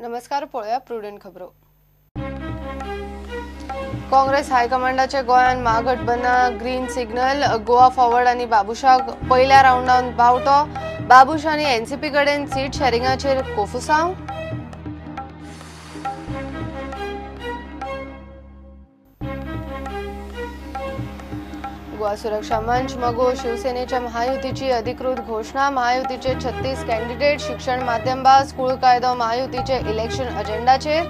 नमस्कार, पळोवया प्रुडंट खबरो. काँग्रेस हायकमांडाचे गोंयांत महागठबंधनाक ग्रीन सिग्नल. गोवा फॉरवर्ड आनी बाबुशाक पयल्या रावंडान बावटो. बाबूश आनी एनसीपी कडेन सीट शॅरिंगाचेर कोफुसांव. गोवा सुरक्षा मंच मगो शिवसेनेच्या महायुतीची अधिकृत घोषणा. महायुतीचे 36 कॅन्डिडेट. शिक्षण माध्यमबाज कुळ कायदो महायुतीचे इलेक्शन अजेंडाचेर.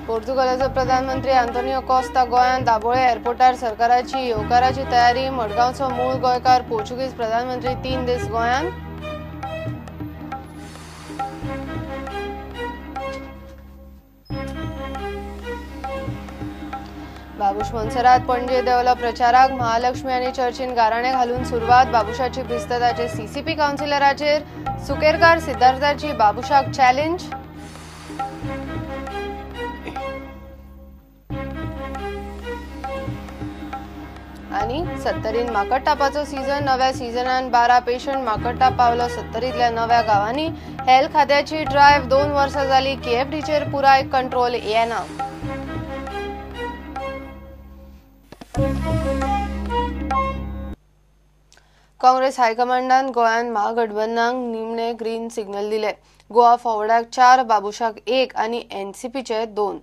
पोर्तुगालाचो प्रधानमंत्री आंतोनियो कोस्ता गोंयांत दाबोळे एअरपोर्टार सरकाराची येवकाराची तयारी. मडगांवचो मूळ गोंयकार पोर्चुगीज प्रधानमंत्री 3 दीस गोंयांत. बाबूश मोन्सेरात पणजे देंवलो प्रचाराक. महालक्ष्मी आनी चर्चीन गाराणे घालून सुरवात. बाबूशाची भिस्त ताचे सीसीपी कावन्सिलराचेर. सुकेरकार सिद्धार्थाची बाबूशाक चॅलेंज. आनी सत्तरीन माकडटापाचो सीझन. नव्या सीझनान 12 पेशंट माकडटाप पावलो सत्तरींतल्या नव्या गांवांनी. हेल्थ खात्याची ड्रायव्ह 2 वर्सां जाली केएफडीचेर पुराय कंट्रोल येना. काँग्रेस हायकमांडान गोंयांत महागठबंधनाक निमणे ग्रीन सिग्नल दिले. गोवा फॉरवर्डाक 4, बाबूशाक 1 आनी एनसीपीचे 2.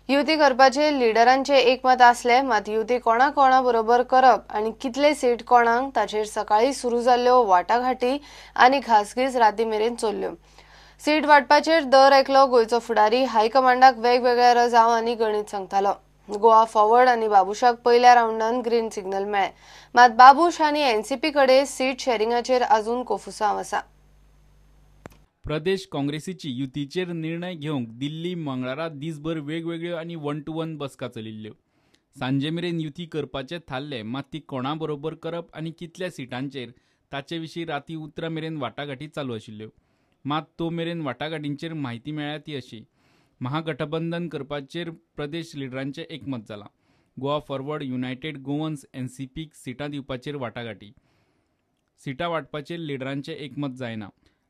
युती करपाचे लिडरांचे एकमत आसले, मात युती कोणा कोणा बरोबर करप आनी कितले सीट कोणाक ताचेर सकाळी सुरू जाल्ल्यो वाटाघाटी आनी घासघीस राती मेरेन चल्ल्यो. सीट वांटपाचेर दर एकलो गोंयचो फुडारी हायकमांडाक वेगवेगळ्या रजांव आनी गणीत सांगतालो. गोवा फॉरवर्ड आनी बाबूशाक पयल्या रावंडान ग्रीन सिग्नल मेळ्ळें, मात बाबूश आनी एनसीपी कडेन सीट शॅरिंगाचेर अजून कोफुसांव आसा. प्रदेश काँग्रेसीची युतीचेर निर्णय घेवंक दिल्ली मंगळारा दिसभर वेगवेगळ्यो आनी 1 to 1 बसका चलिल्ल्यो. सांजे मेरेन युती करपाचें थारलें, मात ती कोणा बरोबर करप आनी कितल्या सिटांचेर ताचे विशीं राती उतरां मेरेन वाटाघाटी चालू आशिल्ल्यो. मात तो मेरेन वाटाघाटींचेर म्हायती मेळ्ळ्या ती अशी: महागठबंधन करपाचेर प्रदेश लिडरांचें एकमत जालां. गोवा फॉरवर्ड, युनायटेड गोवन्स, एनसीपीक सिटां दिवपाचेर वाटाघाटी. सिटां वांटपाचेर लिडरांचें एकमत जायना.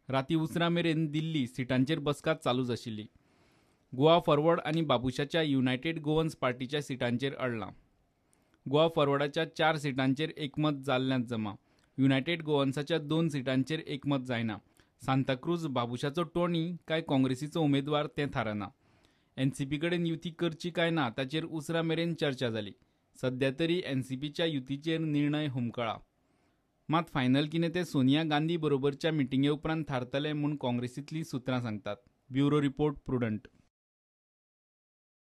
राती उसरां मेरेन दिल्ली सिटांचेर बसका चालूच आशिल्ली. गोवा फॉरवर्ड आनी बाबूशाच्या युनायटेड गोवन्स पार्टीच्या सिटांचेर अडलां. गोवा फॉरवर्डाच्या 4 सिटांचेर एकमत जाल्ल्यांत जमा. युनायटेड गोवन्साच्या 2 सिटांचेर एकमत जायना. सांताक्रूज बाबूशाचो टोणी काय काँग्रेसीचो उमेदवार तें थारना. एनसीपी कडेन युती करची काय ना ताचेर उसरां मेरेन चर्चा जाली. सद्या तरी एनसीपीच्या युतीचेर निर्णय हुमकळा. मात फायनल कितें तें सोनिया गांधी बरोबरच्या मिटिंगे उपरांत थारतलें म्हूण काँग्रेसींतलीं सुत्रां सांगतात. Bureau report, Prudent.